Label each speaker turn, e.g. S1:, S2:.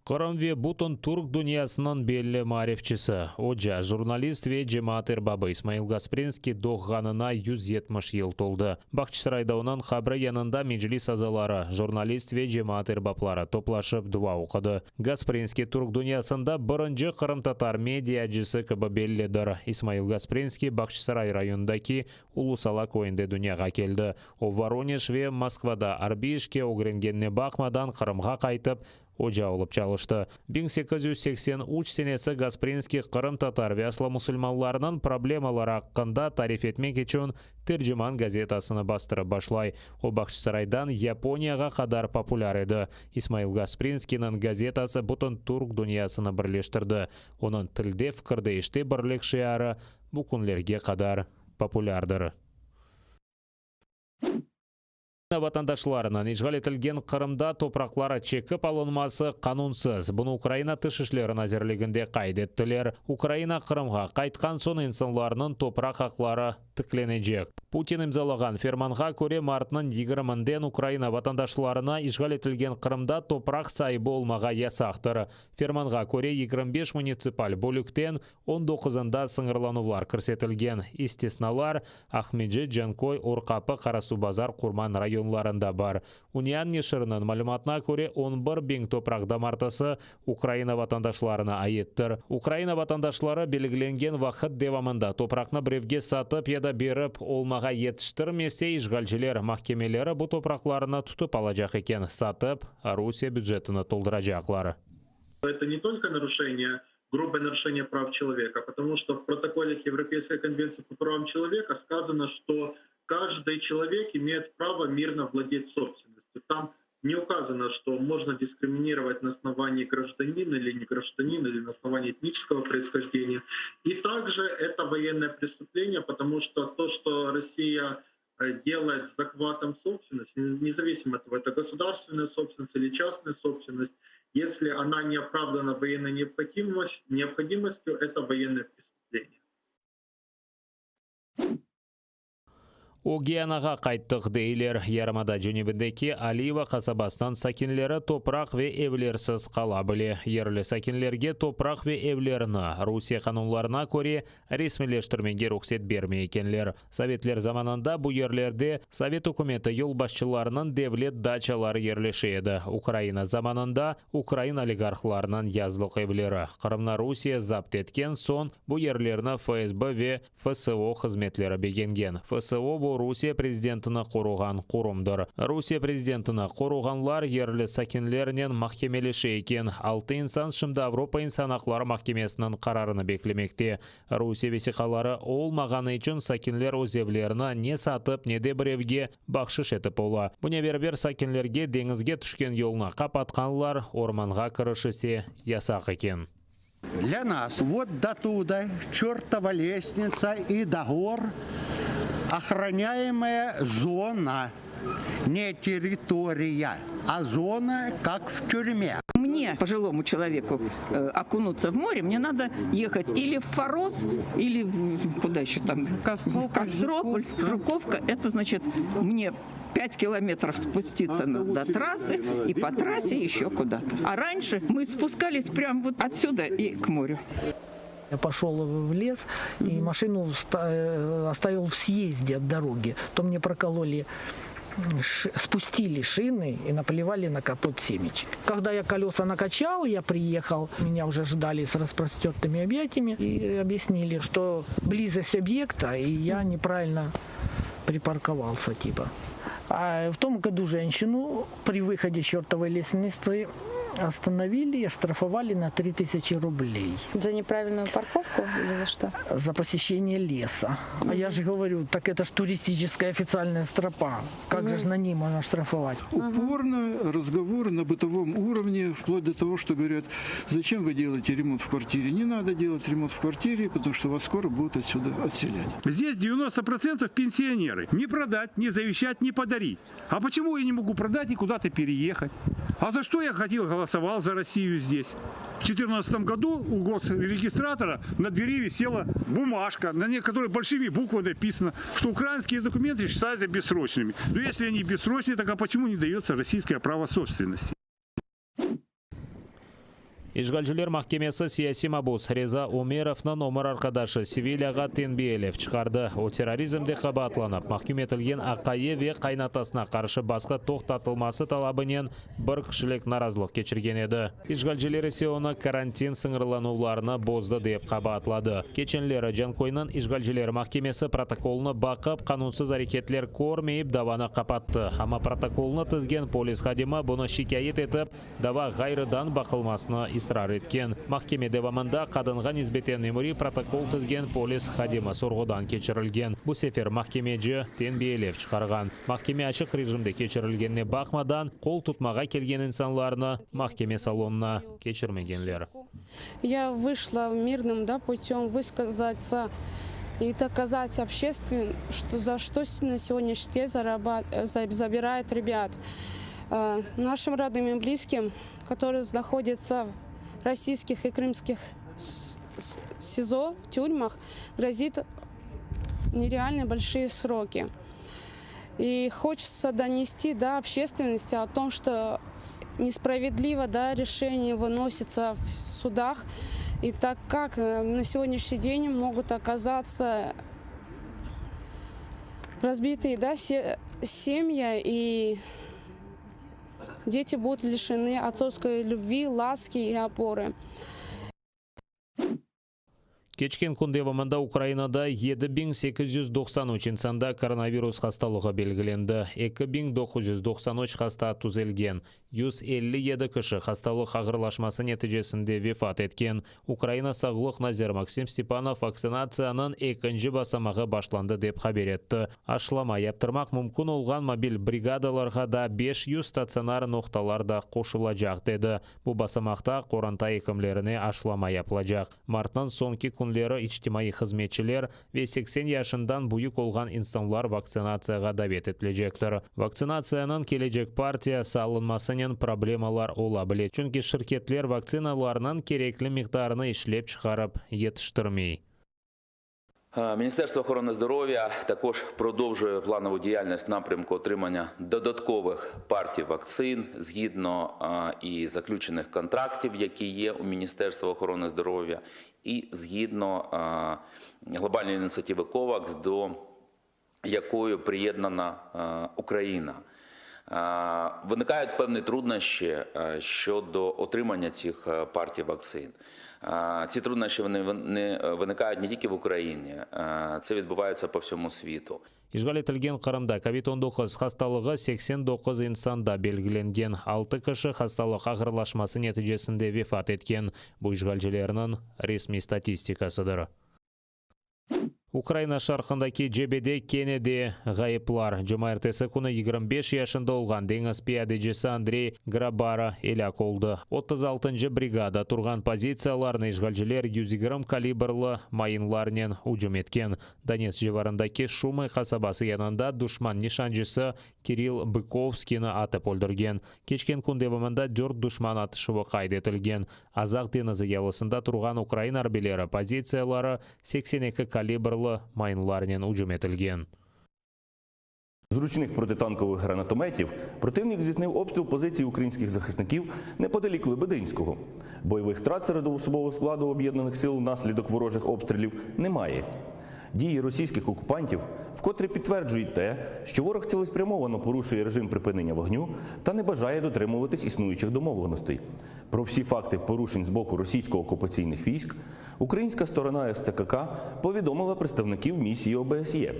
S1: Qırım ve bütün türk dünyasınıñ belli maarifçisi, oca, jurnalist ve cemaat erbabı İsmail Gasprinskiy doğğanına 170 yıl toldı. Bağçasarayda onıñ qabri yanında Meclis azaları, jurnalist ve cemaat erbapları toplaşıp dua oqudı. Gasprinskiy türk dünyasında birinci qırımtatar mediacısı kibi bellidir. İsmail Gasprinskiy Bağçasaray rayonındaki Ulu-Sala köyünde dünyağa keldi. O Voronej ve Moskvada arbiy işke ögrengenine baqmadan Qırımğa qaytıp, oca olıp çalıştı. 1883 senesi Gasprinskiy qırımtatar ve aslı musulmanlarnıñ problemaları aqqında tarif etmek içün Terciman gazetasını bastırıp başlay. O Bağçasaraydan Yaponiyağa qadar populâr edi. İsmail Gasprinskiyniñ gazetası bütün türk dünyasını birleştirdi. Onıñ Tilde, fikirde, işte birlik şiarı bu künlerge qadar populârdır. Ukraina vatandaşlarınıñ işğal etilgen Qırımda topraqları çekip alınması qanunsız. Bunı Ukraina Tış işleri nazirliginde qayd ettiler. Ukraina Qırımğa qaytqan soñ insanlarnıñ topraq aqları tiklenecek. Putin imzalağan fermanğa köre, martnıñ yigirminden Ukraina vatandaşlarına işğal etilgen Qırımda topraq saibi olmağa yasaqtır. Fermanğa köre, 25 munitsipal bölükten On doquzında sıñırlanuvlar kirsetilgen. İstisnalar, Aqmecit, Canköy, Orqapı, Qarasuvbazar, Qurman rayonlarında bar. UNİAN neşiriniñ malümatına köre, on bir biñ topraq damartısı Ukraina vatandaşlarına aittir. Ukraina vatandaşları belgilengen vaqıt devamında topraqnı birevge satıp ya da berip olmağa yetiştirmese, işğalciler mahkemeleri bu topraqlarnı tutıp alacaq eken, satıp, Rusiye bücetini tolduracaqlar.
S2: Это не только нарушение грубое нарушение прав человека, потому что в протоколе к Европейской конвенции по правам человека сказано, что каждый человек имеет право мирно владеть собственностью. Там не указано, что можно дискриминировать на основании гражданина или не гражданина, или на основании этнического происхождения. И также это военное преступление, потому что то, что Россия э, делает с захватом собственности, независимо от того, это государственная собственность или частная собственность, если она не оправдана военной необходимостью, это военное преступление.
S1: Ögey anağa qayttıq, deyler. Yarımada cenübindeki Aliyevo qasabasınıñ sakinleri topraq ve evlersiz qala bile. Yerli sakinlerge topraq ve evlerini, Rusiye qanunlarına köre, resmiyleştirmege ruhset bermey ekenler. Sovetler zamanında bu yerlerde sovet ükümeti yolbaşçılarınıñ devlet daçaları yerleşe edi, Ukraina zamanında, ukrain oligarhlarınıñ yazlıq evleri. Qırımnı Rusiye zapt etken soñ, bu yerlerni FSB ve FSO hızmetleri begengen. FSO, bu Rusiye prezidentini qoruğan qurumdır. Rusiye prezidentini qoruğanlar yerli sakinlernen mahkemeleşe eken. Altı insan şimdi Avropa insan aqları mahkemesiniñ qararını beklemekte. Rusiye vesiqaları olmağanı içün sakinler öz evlerini ne satıp, ne de birevge bahşış etip ola. Bunen beraber sakinlerge deñizge tüşken yolnı qapatqanlar, ormanğa kiriş ise yasaq eken.
S3: Для нас вот до туда чертова лестница и до гор охраняемая зона, не территория, а зона, как в тюрьме.
S4: Мне, пожилому человеку, э, окунуться в море, мне надо ехать или в Форос, или в, куда еще там?
S5: Кострополь,
S4: Кострополь, Жуковка. Это значит, мне 5 километров спуститься на, до трассы и по трассе еще куда-то. А раньше мы спускались прямо вот отсюда и к морю.
S6: Я пошел в лес и машину э, оставил в съезде от дороги. То мне прокололи спустили шины и наплевали на капот семечек. Когда я колеса накачал, я приехал, меня уже ждали с распростертыми объятиями и объяснили, что близость объекта, и я неправильно припарковался типа. А в том году женщину при выходе с чертовой лестницы остановили и оштрафовали на 3000 рублей.
S7: За неправильную парковку или за что?
S6: За посещение леса. А я же говорю, так это ж туристическая официальная стропа. Как же ж на ней можно штрафовать?
S8: Упорно разговоры на бытовом уровне, вплоть до того, что говорят, зачем вы делаете ремонт в квартире? Не надо делать ремонт в квартире, потому что вас скоро будут отсюда отселять.
S9: Здесь 90% пенсионеры. Не продать, не завещать, не подарить. А почему я не могу продать и куда-то переехать? А за что я ходил, голосовал за Россию здесь? В 2014 году у госрегистратора на двери висела бумажка, на ней, которой большими буквами написано, что украинские документы считаются бессрочными. Но если они бессрочные, так а почему не дается российское право собственности?
S1: İşğalciler mahkemesi siyasiy mabus Reza Ömerovnıñ ömür arqadaşı Sevilâğa tenbiyelev çıqardı. O, terrorizmde qabaatlanıp mahküm etilgen aqayı ve qaynatasına qarşı basqı toqtatılması talabınen bir kişilik narazılıq keçirgen edi. İşğalciler ise onı karantin sıñırlanuvlarını bozdı dep qabaatladı. Keçenleri Canköyniñ işğalciler mahkemesi protokolnı baqıp, qanunsız areketler körmeyip davanı qapattı. Amma protokolnı tizgen polis hadimi bunı şikâyet etip, Dava ğayrıdan baqılmasını israr etken. Mahkeme devamında qadınğa nisbeten memuriy protokol tizgen polis hadimi sorğudan keçirilgen. Bu sefer mahkemeci tenbiyelev çıqarğan. Mahkeme açıq rejimde keçirilgenine baqmadan, qol tutmağa kelgen insanlarnı mahkeme salonına keçirmegenler.
S5: Ya vışla mirным, da, putем vısказаться и доказать обществе, что за что на сегодняшний день забирают ребят. Нашим родным и близким, которые находятся в российских и крымских СИЗО, в тюрьмах, грозит нереально большие сроки. И хочется донести до общественности о том, что несправедливо, да, решение выносится в судах, и так как на сегодняшний день могут оказаться разбитые, да, семья, и дети будут лишены отцовской любви, ласки и опоры.
S1: Keçken kün devamında Ukrainada 7893 insanda koronavirus hastalığı belgilendi. 2993 hasta tüzelgen. 157 kişi hastalıq ağırlaşması neticesinde vefat etken. Ukraina sağlıq naziri Maksim Stepanov vaktsinatsiyanıñ ekinci basamağı başlandı dep haber etti. Aşılama yaptırmaq mümkün olğan mobil brigadalarğa da 500 statsionar noqtalar da qoşulacaq, dedi. Bu basamaqta qoranta ekimlerine aşılama yapılacaq. Martnıñ soñki künleri içtimaiy hızmetçiler ve 80 yaşından büyük olğan insanlar vaktsinatsiyağa davet etilecektir. Vaktsinatsiyanıñ kelecek partiyası alınmasınen problemalar ola bile, çünki şirketler vaktsinalarnıñ kerekli miqdarını işlep çıqarıp yetiştirmey.
S10: Міністерство охорони здоров'я також продовжує планову діяльність в напрямку отримання додаткових партій вакцин згідно і заключених контрактів, які є у Міністерства охорони здоров'я, і згідно глобальної ініціативи COVAX, до якої приєднана Україна. Виникають певні труднощі щодо отримання цих партій вакцин. Ці труднощі вони не виникають не тільки в Україні, це відбувається по всьому світу.
S1: İşğal etilgen Qırımda kovid 19 hastalığı 89 insanda belgilengen, 6 kişi hastalıq ağırlaşması neticesinde vefat etken. Bu işğalcilerniñ resmiy statistikasıdır. Ukraina şarqındaki cebede kene de ğayıplar. Cumaertesi künü 25 yaşında olğan deñiz piyadecisi Andrey Grabara elâk oldı. 36-ncı brigada turğan pozitsiyalarını işğalciler 120 kalibrlı mayınlarnen ücüm etken. Donetsk civarındaki Şumı qasabası yanında duşman nişancısı Kirill Bıkovskiyni atıp öldürgen. Keçken kün devamında dört duşman atışuvı qayd etilgen. Azaq deñizi yalısında turğan ukrain arbiyleri pozitsiyaları 82 kalibrlı mayınlarnen ücüm etilgen.
S11: З ручних протитанкових гранатометів противник здійснив обстріл позицій українських захисників неподалік Лебединського. Бойових втрат серед особового складу об'єднаних сил внаслідок ворожих обстрілів немає. Дії російських окупантів вкотре підтверджують те, що ворог цілеспрямовано порушує режим припинення вогню та не бажає дотримуватись існуючих домовленостей. Про всі факти порушень з боку російсько-окупаційних військ українська сторона СЦКК повідомила представників місії ОБСЄ.